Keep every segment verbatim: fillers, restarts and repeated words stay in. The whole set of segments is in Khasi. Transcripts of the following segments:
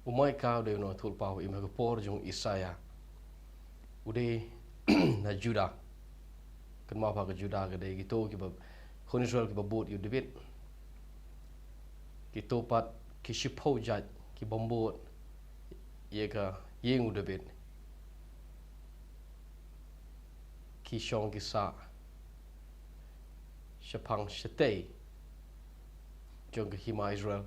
U Micah u dei u nongïathuhlypa uba im ha ka por jong u Isaiah. U dei na Judah. Kynmaw ba ka Judah ka dei kito kiba, khun Israel kiba bud ïa u David. Kito pat ki shiphew jait ki bym bud ïa ka ïing u David. Ki shong ki sah shaphang shatei jong ka hima Israel.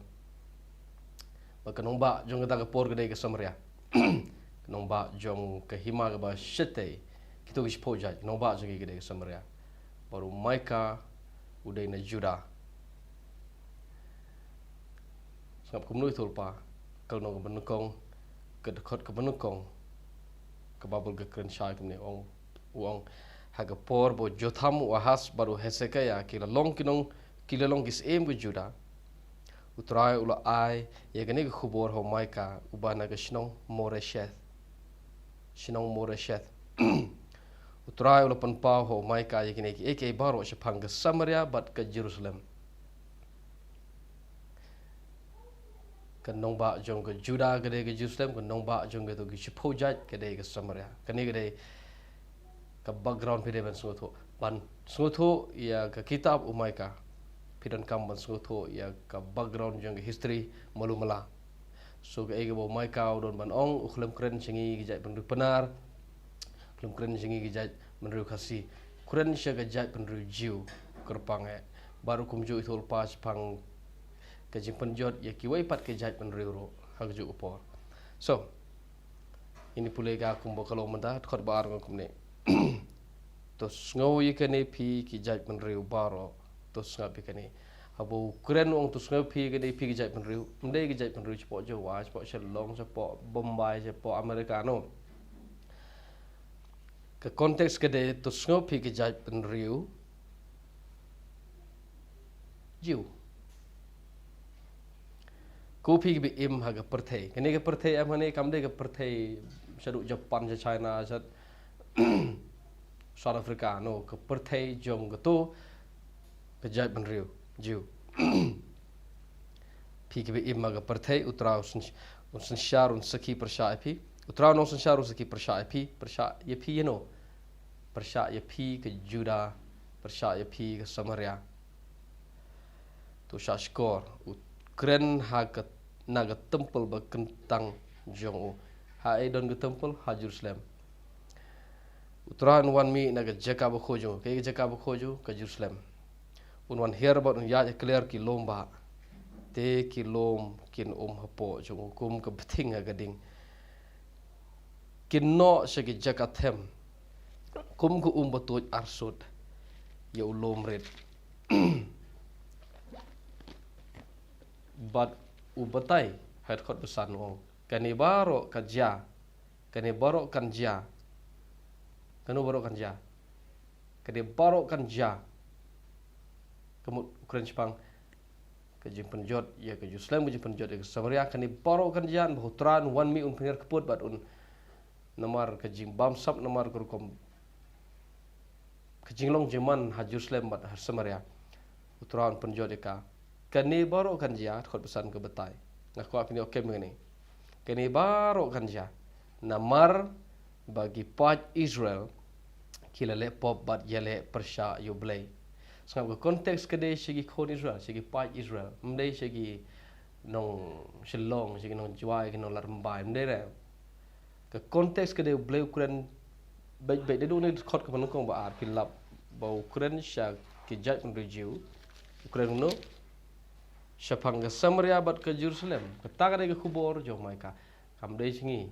Bad ka nongbah jong kata ka por ka dei ka Samaria. Ka nongbah jong ka hima kaba shatei, kito ki shiphew jait, ka nongbah jong ki ka dei ka Samaria. Bad u Micah u dei na Judah. Sngap kumno ïathuhlypa, ka lynnong kaba nyngkong, ka dkhot kaba nyngkong, ka Baibl ka kren shai kumne, ong, u ong, ha ka por ba u Jotham, u Ahaz bad u Hezekiah ki la long ki nong, ki la long ki syiem ka Judah, U Trai u la ai ïa kane ka khubor ha u Micah uba na ka shnong Moresheth. Shnong Moresheth. U Trai u la pynpaw ha u Micah ïa kine kiei kiei baroh shaphang ka Samaria bad ka Jerusalem. Ka nongbah jong ka Judah ka dei ka Jerusalem, ka nongbah jong kito ki shiphew jait ka dei ka Samaria. Kane ka dei ka background phi dei ban sngewthuh. Ban sngewthuh ïa ka kitab u Micah, phi donkam ban sngewthuh ïa ka background jong ka history malu mala. So kaei kaba u Micah u don ban ong, u khlem kren sha ngi ki jaitbynriew Pnar, u khlem kren sha ngi ki jaitbynriew Khasi, u kren sha ka jaitbynriew Jiw kyrpang eh. Bad ruh kumjuh ïathuhlypa shaphang ka jingpynjot ïa kiwei pat ki jaitbynriew ruh ha kajuh ka por. So, ngin ïa pule ka kumba ka long mynta, dkhot ba ar ka ong kumne. To sngew ïa kane phi ki jaitbynriew baroh, to sngap ïa kane. Haba u kren u ong to sngew phi ïa kane phi ki jaitbynriew, ym dei ki jaitbynriew shapoh Jowai, shapoh Shillong, shapoh Bombay, shapoh America, no. Ka context ka dei to sngew phi ki jaitbynriew Jiw. Ko phi kiba im ha ka pyrthei. Kane ka pyrthei em hangne kam dei ka pyrthei shaduh Japan, sha China, sha South Africa, no, ka pyrthei jong kato ka jaitbynriew Jiw. Phi kiba im ha ka pyrthei, U Trai un syn-, un synshar, un sakhi pyrshah ïa phi. U Trai un synshar, un sakhi pyrshah ïa phi, pyrshah ïa phi ïa no. Pyrshah ïa phi ka Judah, pyrshah ïa phi ka Samaria. To shah shkor, u kren ha ka, na ka temple ba kyntang jong u. Ha ei don ka temple? Ha Jerusalem. U Trai un wan mih na ka jaka bakhuid jong u. Kaei ka jaka bakhuid jong u? Ka Jerusalem. Un wan hiar bad un ïaid ha kliar ki lum bah. Te ki lum kin um hapoh jong u kum ka bthing ha ka ding. Kin noh sha ki jaka them kum ka um ba tuid arsut ïa u lum rit. Bad u batai ha dkhot ba san u ong, kane baroh kan jia. Kane baroh kan jia. Kano baroh kan jia? Kane baroh kan jia. Ka mut u kren shaphang ka jingpynjot ïa ka Jerusalem, ka jingpynjot ïa ka Samaria, kane baroh kan jia, ba U Trai un wan mih, un pynhiar kput bad un, namar ka jingbamsap, namar ka rukom ka jinglong jingman ha Jerusalem bad ha Samaria. U Trai un pynjot ïa ka. Kane baroh kan jia, dkhot ba san ka batai. Nga kwah phin ïoh kem ïa kane. Kane baroh kan jia namar ba ki paid Israel ki la leh pop bad ïaleh pyrshah ïa U Blei. Sngap, ka context ka dei sha ki khun Israel, sha ki paid Israel. Ym dei sha ki nong Shillong, sha ki nong Jowai, ki nong Ladrymbai, ym dei re. Ka context ka dei U Blei u kren beit beit, dei u, une u dkhot kaba nyngkong ba ar, phi lap ba u kren sha ki jaitbynriew Jiw. U kren kumno? Shaphang ka Samaria bad ka Jerusalem. Kata ka dei ka khubor jong u Micah. Kam dei sha ngi.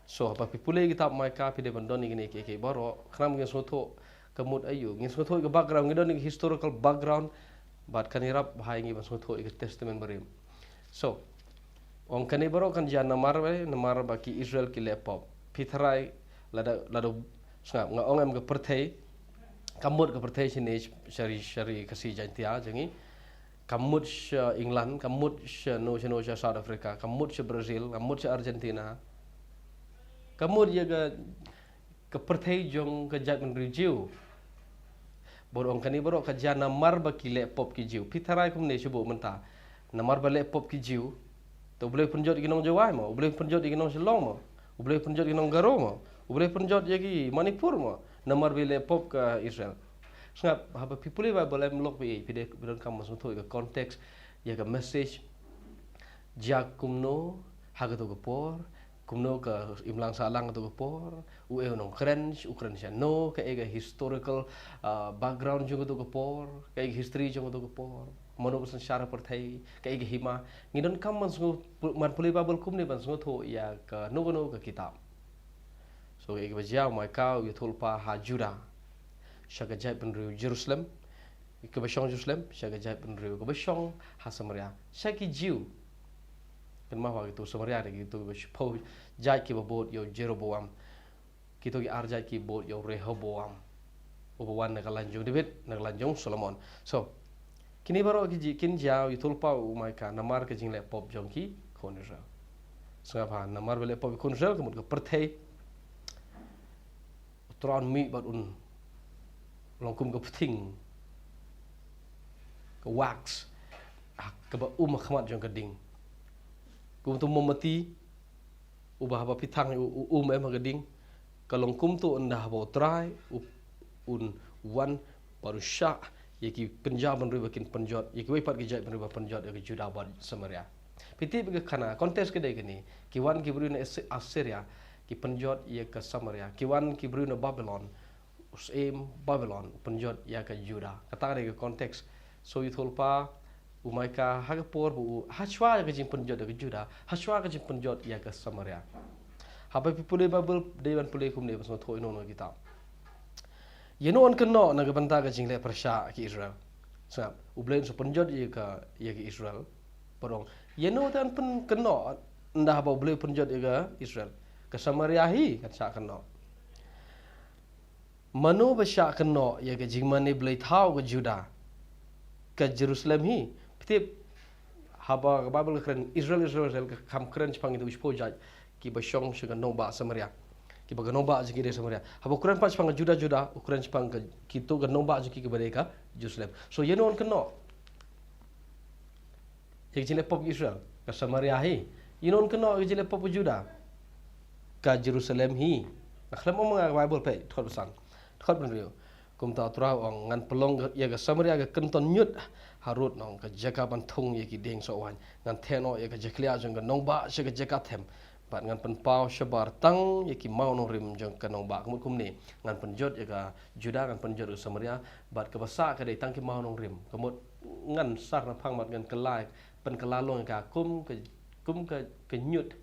So, haba phi pule ïa kitab Micah, phi dei ban don ïa kine kiei kiei baroh. Khnang ngin sngewthuh ka mut aïu, ngin sngewthuh ïa ka background, ngin don ïa ka historical background. Bad kan ïarap bha ïa ngi ban sngewthuh ïa ka Testament Barim. So, ong kane baroh kan jia namar ba, namar ba ki Israel ki leh pop. Phi tharai lada, lada, sngap, nga ong em ka pyrthei, kam mut ka pyrthei shane sha ri, sha ri Khasi Jaiñtia jong ngi. Kam mut sha England, kam mut shano shano, sha South Africa, kam mut sha Brazil, kam mut sha Argentina. Kam mut ïa ka, ka pyrthei jong ka jaitbynriew Jiw. Bad ong kane baroh ka jia namar ba ki leh pop ki Jiw. Phi tharai kumne shu buh mynta. Namar ba leh pop ki Jiw. To U Blei pynjot ïa ki nong Jowai mo, U Blei pynjot ïa ki nong Shillong mo, U Blei pynjot ïa ki nong Garo mo, U Blei pynjot ïa ki Manipur mo. Namar ba leh pop ka Israel. Sngap, haba phi pule Bible em lok phi, phi dei, phi donkam ban sngewthuh ïa ka context, ïa ka message. Jia kumno ha kato ka por, kumno ka imlang sahlang kato ka por, u ei u nongkren, u kren shano, kaei ka historical, ah, background jong kato ka por, kaei ka history jong kato ka por, mano ba synshar pyrthei, kaei ka hima. Ngi donkam ban sngew, ban pule Bible kumne ban sngewthuh ïa kano kano ka kitab. So kaei kaba jia, u Maikah u ïathuhlypa ha Judah, sha ka jaitbynriew Jerusalem, kaba shong Jerusalem, sha ka jaitbynriew kaba shong ha Samaria, sha ki Jiw. Kynmaw ba kito Samaria dei kito kiba shiphew jait kiba bud ïa u Jeroboam. Kito ki ar jait ki bud ïa u Rehoboam, uba wan na ka lain jong David, na ka lain jong Solomon. So kine baroh ki jia, kin jia, u ïathuhlypa u Maikah namar ka jingleh pop jong ki khun Israel. Sngap ha, namar ba leh pop ki khun Israel, ka mut ka pyrthei, U Trai un mih bad un long kum ka pyrthing, ka wax, ah, kaba um ha khmat jong ka ding. Kum uto u mombati, uba haba phi thang u, u um em ha ka ding, ka long kumto ynda haba U Trai u, un wan bad u shah ïa ki pynjaw bynriew ba kin pynjot, ïa kiwei pat ki jaitbynriew ba pynjot ïa ka Judah bad Samaria. Phi tip ïa ka khana, context ka dei kane, ki wan ki briew na Assyria, ki pynjot ïa ka Samaria, ki wan ki briew na Babylon, u syiem Babylon u pynjot ïa ka Judah. Kata ka dei ka context. So u ïathuhlypa u Maikah ha ka por ba u, hashwa ïa ka jingpynjot ïa ka Judah, hashwa ka jingpynjot ïa ka Samaria. Haba phi pule Bible, dei ban pule kumne, ban sngewthuh ïa kano kano ka kitab. Ïano yn kynnoh na ka bynta ka jingleh pyrshah ki Israel? Sngap, U Blei un sa pynjot ïa ka, ïa ki Israel. Pyrshah, ïano te yn pyn-, kynnoh ynda haba U Blei u pynjot ïa ka Israel? Ka Samaria hi kan shah kynnoh. Mano ba shah kynnoh ïa ka jingmane blei thaw ka Judah? Ka Jerusalem hi. Phi tip, haba ka Bible ka kren Israel, Israel, Israel, kam kren shaphang kito ki shiphew jait kiba shong sha ka nongbah Samaria. Kiba ka nongbah jong ki dei Samaria. Haba u kren pat shaphang ka Judah, Judah, u kren shaphang ka, kito ka nongbah jong ki kiba dei ka Jerusalem. So ïano yn kynnoh ïa ka jingleh pop ki Israel? Ka Samaria hi. Ïano yn kynnoh ïa ka jingleh pop ka Judah? Ka Jerusalem hi. Nga khlem ong ma nga ka Bible, peit dkhot ba san, dkhot ba hynriew. Kumta U Trai u ong, ngan pynlong ïa ka Samaria ka kynton ñiut harud nong, ka jaka ban thung ïa ki dieng soh waiñ. Ngan theh noh ïa ka jakhlia jong ka nongbah sha ka jaka them, bad ngan pynpaw shabar tang ïa ki mawnongrim jong ka nongbah. Ka mut kumne, ngan pynjot ïa ka Judah, ngan pynjot ïa ka Samaria, bad kaba sah ka dei tang ki mawnongrim. Ka mut ngan sar naphang bad ngan kylla, pynkylla long ïa ka kum ka, kum ka, ka ñiut,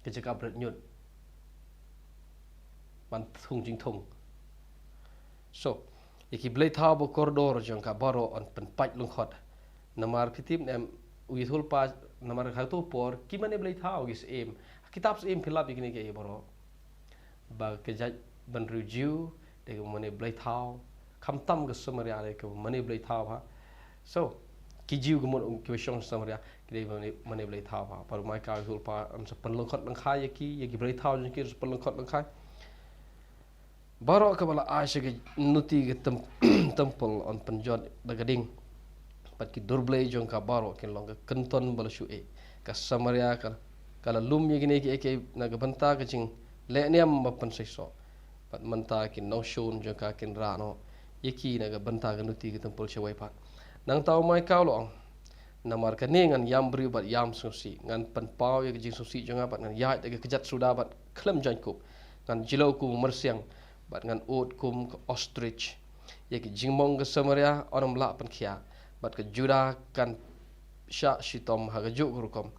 ka jaka bret ñiut ban thung jingthung. So ïa ki blei thaw ba kordor jong ka baroh yn pynpait lyngkot. Namar phi tip ne em, u ïathuhlypa, namar ha kato ka por ki mane blei thaw, ki syiem. Kitab Syiem phi lap ïa kine kiei baroh, ba ka jaitbynriew Jiw dei kaba mane blei thaw. Khamtam ka Samaria dei kaba mane blei thaw ha. So ki Jiw, ka mut kiba shong Samaria, ki dei mane, mane blei thaw ha. Bad u Maikah u ïathuhlypa, yn sa pynlyngkot lyngkhai ïa ki, ïa ki blei thaw jong ki yn sa pynlyngkot lyngkhai. Baroh kaba la ai sha ka nuti ka tem-, templ yn pynjot da ka ding, bad ki dur blei jong ka baroh kin long ka kynton ba la shu ïeh. Ka Samaria ka, ka la lum ïa kine kiei kiei na ka bynta ka jingleh niam ba pynseisoh, bad mynta ki nongshun jong ka kin rah noh ïa ki na ka bynta ka nuti ka templ shawei pat. Nangta u Maikah u la ong, namar kane ngan ïam briew bad ïam sngewsih, ngan pynpaw ïa ka jingsngewsih jong nga, bad ngan ïaid da ka kjat suda bad khlem jaiñkup. Ngan jylliew kum u myrsiang, bad ngan ud kum ka ostrich. Ïa ki jingmong ka Samaria yn ym lah pynkhiah, bad ka Judah kan shah shitom ha kajuh ka rukom.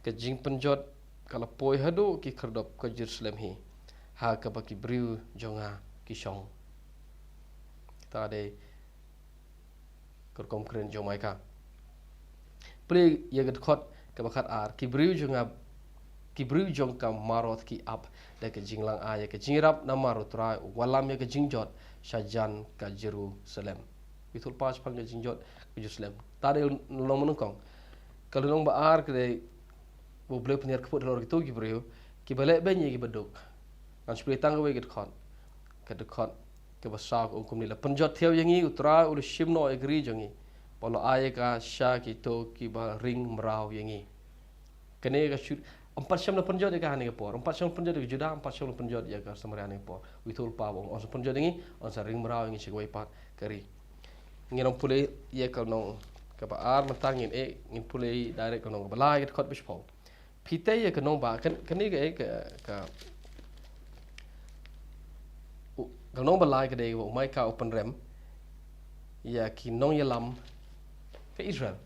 Ka jingpynjot ka la poi haduh ki khyrdop ka Jerusalem hi, ha kaba ki briew jong nga ki shong. Kata dei ka rukom kren jong u Maikah. Plie ïa ka dkhot kaba khatar, ki briew jong nga, ki briew jong ka Maroth ki ap da ka jinglang ai ïa ka jingïarap, namar u Trai u wallam ïa ka jingjot sha jan ka Jerusalem. Ïathuhlypa shaphang ka jingjot ka Jerusalem. Kata dei lynnong ba nyngkong. Ka lynnong ba ar ka dei ba u Blei u pynhiar kput halor kito ki briew kiba leh beiñ ïa kiba duk. Ngan shu plie tang kawei ka dkhot. Ka dkhot kaba saw ka ong kumne, la pynjot thiaw ïa ngi, u Trai u la shim noh ïa ka ri jong ngi, bad u la ai ïa ka sha kito kiba ring mraw ïa ngi. Kane ka shu, ym pat shym la pynjot ïa ka ha kane ka por. Ym pat shym la pynjot ïa ka Judah, ym pat shym la pynjot ïa ka Samaria ha kane ka por. U ïathuhlypa u ong, un sa pynjot ïa ngi, un sa ring mraw ïa ngi sha kawei pat ka ri. Ngin ym pule ïa ka lynnong kaba ar, mynta ngin ïa, ngin pule direct ka lynnong kaba lai, ka dkhot ba shiphew. Phi tei ïa ka nongbah, kan, kane ka, ka, ka, u, ka lynnong ba lai ka dei ba u Micah u pynrem ïa ki nongïalam ka Israel.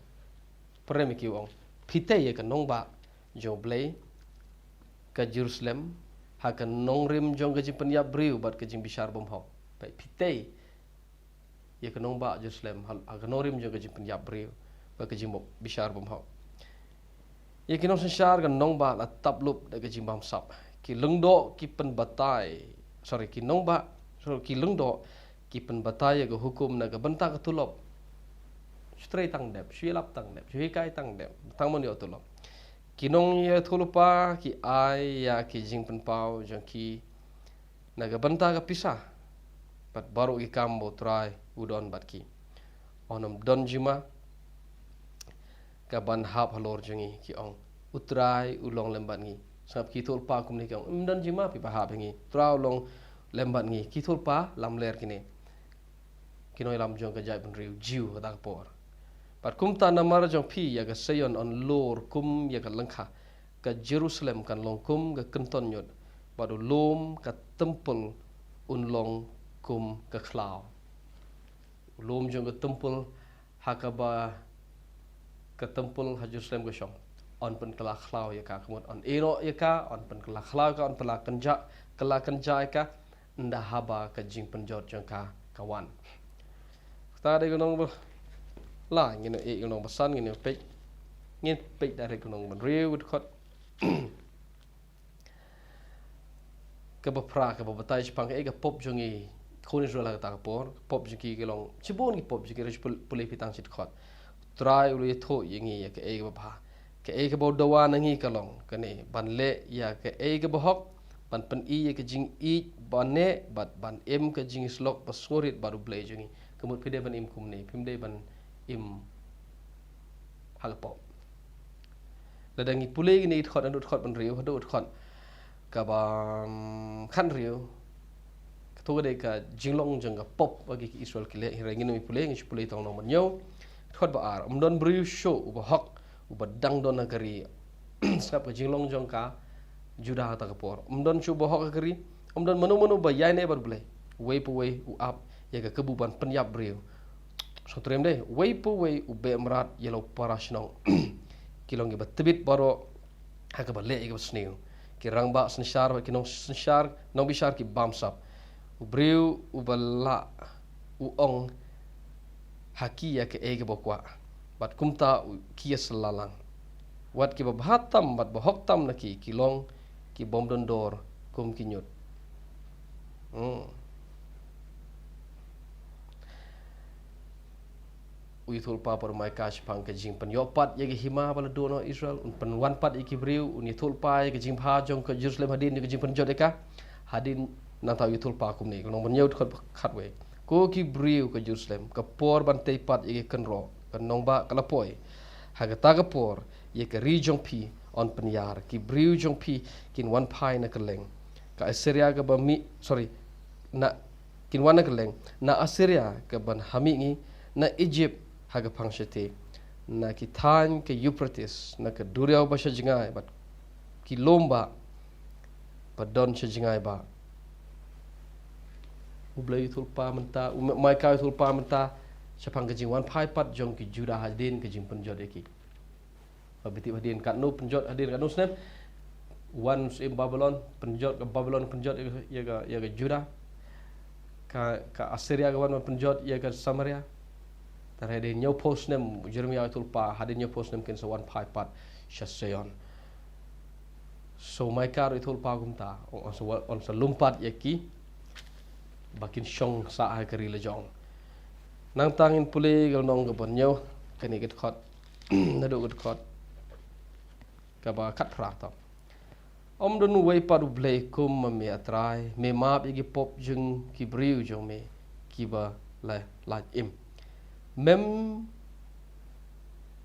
Pynrem ïa ki, u ong, phi tei ïa ka nongbah jong U Blei, ka Jerusalem, ha ka nongrim jong ka jingpynïap briew bad ka jingbishar bymhok. Phi tei ïa ka nongbah Jerusalem, ha, ha ka nongrim jong ka jingpynïap briew bad ka jingbishar bymhok. Ïa ki nongsynshar ka nongbah la tap lup da ka jingbamsap. Ki lyngdoh ki pynbatai, sorry, ki nongbah, sorry, ki lyngdoh ki pynbatai ïa ka hukum na ka bynta ka tulop. Shu trei tang dep, shu ïalap tang dep, shu hikai tang dep, tang mon ïa u tulop. Ki nongïathuhlypa ki ai ïa ki jingpynpaw jong ki na ka bynta ka pisa bad baroh ki kam ba U Trai u don bad ki. Yn ym don jingma kaban hap halor jong ngi, ki ong. U Trai u long lem bad ngi. Sngap ki ïathuhlypa kumne ki ong, ym don jingma phi ba hap ha ngi. U Trai u long lem bad ngi. Ki ïathuhlypa lamler kine, ki nongïalam jong ka jaitbynriew Jiw kata ka por. Bad kumta namar jong phi ïa ka Seion yn lor kum ïa ka lyngkha, ka Jerusalem kan long kum ka kynton ñiut, bad u lum ka templ un long kum ka khlaw. U lum jong ka templ, ha kaba ka templ ha Jerusalem ka shong, yn pynkylla khlaw ïa ka, ka mut yn ïehnoh ïa ka, yn pynkylla khlaw ïa ka, yn pynkylla kynjah, kylla kynjah ïa ka, ynda haba ka jingpynjot jong ka ka wan. Kata dei ka lynnong ba lai, ngin ïa ka lynnong ba san, ngin ïa peit, ngin peit da ka lynnong ba hynriew, ka dkhot kaba phra, kaba batai shaphang kaei ka pop jong ngi khun Israel ha kata ka por. Pop jong ki ka long, shibun ki pop jong ki, hynrei shu pule, pule phi tang shi dkhot. U Trai u la ïathuh ïa ngi ïa kaei kaba bha. Kaei kaba u dawa na ngi ka long kane, ban leh ïa kaei kaba hok, ban pyni ïa ka jingïeit ba neh, bad ban im ka jingshlok ba sngewrit bad U Blei jong ngi. Ka mut phi dei ban im kumne, phim dei ban im ha ka pop. Lada ngi pule kine ki dkhot, naduh dkhot ba hynriew haduh dkhot kaba, mm, khathynriew, kato ka dei ka jinglong jong ka pop ba ki Israel ki leh. Hynrei ngin ym pule, ngin shu pule tang lynnong ba hynñiew. Dkhot ba ar, ym don briew shuh uba hok uba dang don ha ka ri. Sngap ka jinglong jong ka Judah ha kata ka por. Ym don shuh uba hok ha ka ri, ym don mano mano ba ïaineh bad U Blei. Uwei pa uwei u ap ïa ka kabu ban pynïap briew. Sngewtriem de, uwei pa uwei u beh mrad ïa la u para shnong. Ki long kiba tbit baroh ha kaba leh ïa kaba sniew. Ki rangbah synshar bad ki nongsynshar, nongbishar ki bamsap. U briew uba lah u ong ha ki ïa kaei kaba u kwah, bad kumta u, ki ïasylla lang. Wat kiba bha tam bad ba hok tam na ki, ki long ki bym don dor kum ki ñiut. Hmm. U ïathuhlypa u Micah shaphang ka jingpynïoh pat ïa ka hima ba la duh na Israel, un pynwan pat ïa ki briew, un ïathuhlypa ïa ka jingbha jong ka Jerusalem hadien ka jingpynjot ïa ka. Hadien nangta u ïathuhlypa kumne, ka lynnong ba hynñiew dkhot ba khatwei. Ko ki briew ka Jerusalem, ka por ban tei pat ïa ka kynroh ka nongbah ka la poi. Ha kata ka por ïa ka ri jong phi yn pynïar, ki briew jong phi kin wan phai na kylleng ka Assyria kaba mih, sorry, na, kin wan na kylleng na Assyria kaban ha mih ngi, na Egypt ha ka phang shatei, na ki thaiñ ka Euphrates, na ka duriaw ba sha jngai, bad ki lum bah ba don sha jngai bah. U Blei u ïathuhlypa mynta, u Micah u ïathuhlypa mynta shaphang ka jingwan phai pat jong ki Judah hadien ka jingpynjot ïa ki. Ba phi tip hadien katno pynjot, hadien katno snem wan u syiem Babilon, pynjot ka Babilon, pynjot ïa ka, ïa ka, ïa ka Judah. Ka, ka Assyria ka wan ban pynjot ïa ka Samaria. Te hadien hynñiewphew snem, u Jeremiah u ïathuhlypa, hadien hynñiewphew snem kin sa wan phai pat sha Seion. So u Micah ruh u ïathuhlypa kumta, yn sa wa-, yn sa lum pat ïa ki ba kin shong sah ha ka ri la jong. Nangta ngin pule ka lynnong kaba hynñiew, kane ka dkhot, naduh ka dkhot kaba khatphra tam. Ym don uwei pat U Blei kum ma me, A Trai, me map ïa ki pop jong ki briew jong me kiba la lait im. Mem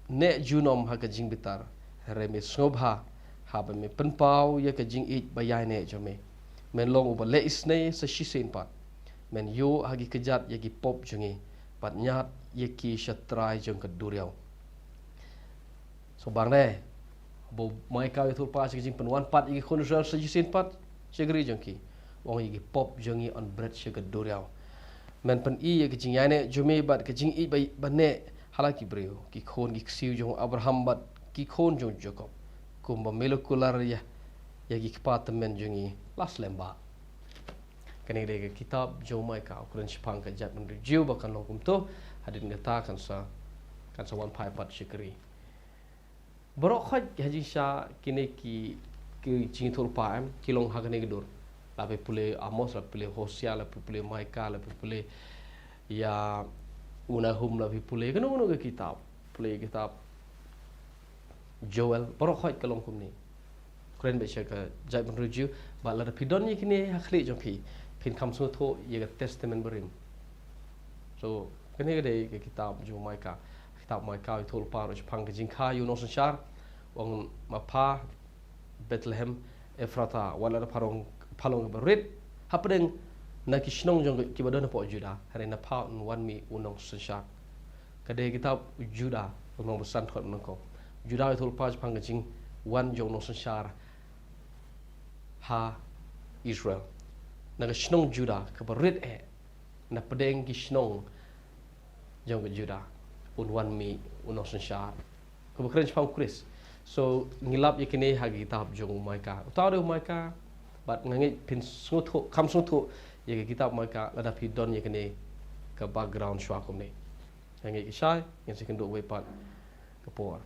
neh junom ha ka jingbitar, Hynrei me sngewbha haba me pynpaw ïa ka jingïeit ba ïaineh jong me. Men long uba leh isynei sa shisien pat. Men ïoh ha ki kjat ïa ki pop jong ngi bad ñiad ïa ki sha trai jong ka duriaw. So bang ne, haba u Micah u ïathuhlypa sha ka jingpynwan pat ïa ki khun Israel sa shisien pat sha ka ri jong ki, u ong ïa ki pop jong ngi yn bret sha ka duriaw. Men pyni ïa ka jingïaineh jong me bad ka jingïeit ba, ba neh ha la ki briew, ki khun ki ksiew jong u Abraham bad ki khun jong u Jakob, kumba me la kular ïa, ïa ki kpa tymmen jong ngi la slem bha. Kane ka dei ka kitab jong u Micah, u kren shaphang ka jaitbynriew Jiw ba kan long kumto, hadien kata kan sa, kan sa wan phai pat sha ka ri. Baroh khoit ha jingshisha kine ki, ki jingïathuhlypa em, ki long ha kane ka dur. La phi pule Amos, la phi pule Hosea, la phi pule Micah, la phi pule ïa u Nahum, la phi pule kano kano ka kitab, pule kitab Joel, baroh khoit ka long kumne. Kren beit sha ka jaitbynriew Jiw, bad lada phi don ïa kine ha khlieh jong phi, phin kham sngewthuh ïa ka Testament Barim. So kane ka dei ka kitab jong u Micah. Kitab Micah u ïathuhlypa ruh shaphang ka jingkha ïa u nongsynshar, u ong, ma pha Bethlehem Ephrata, wat la da pha long, pha long kaba rit hapdeng na ki shnong jong kiba don hapoh Judah, hynrei na pha un wan mih u nongsynshar. Ka dei kitab Judah, u nong ba san thot mynnyngkong. Judah u ïathuhlypa shaphang ka jingwan jong u nongsynshar ha Israel. Na ka shnong Judah kaba rit eh, na pdeng ki shnong jong ka Judah, un wan mih u nongsynshar kaba kren shaphang u Khrist. So ngi lap ïa kine ha ka kitab jong u Micah. Uta u dei u Micah, bad nga ngeit phin sngewthuh, kham sngewthuh ïa ka kitab Micah lada phi don ïa kane ka background shuwa kumne. Nga ngeit ka shai, ngin sa ïakynduh wei pat ka por.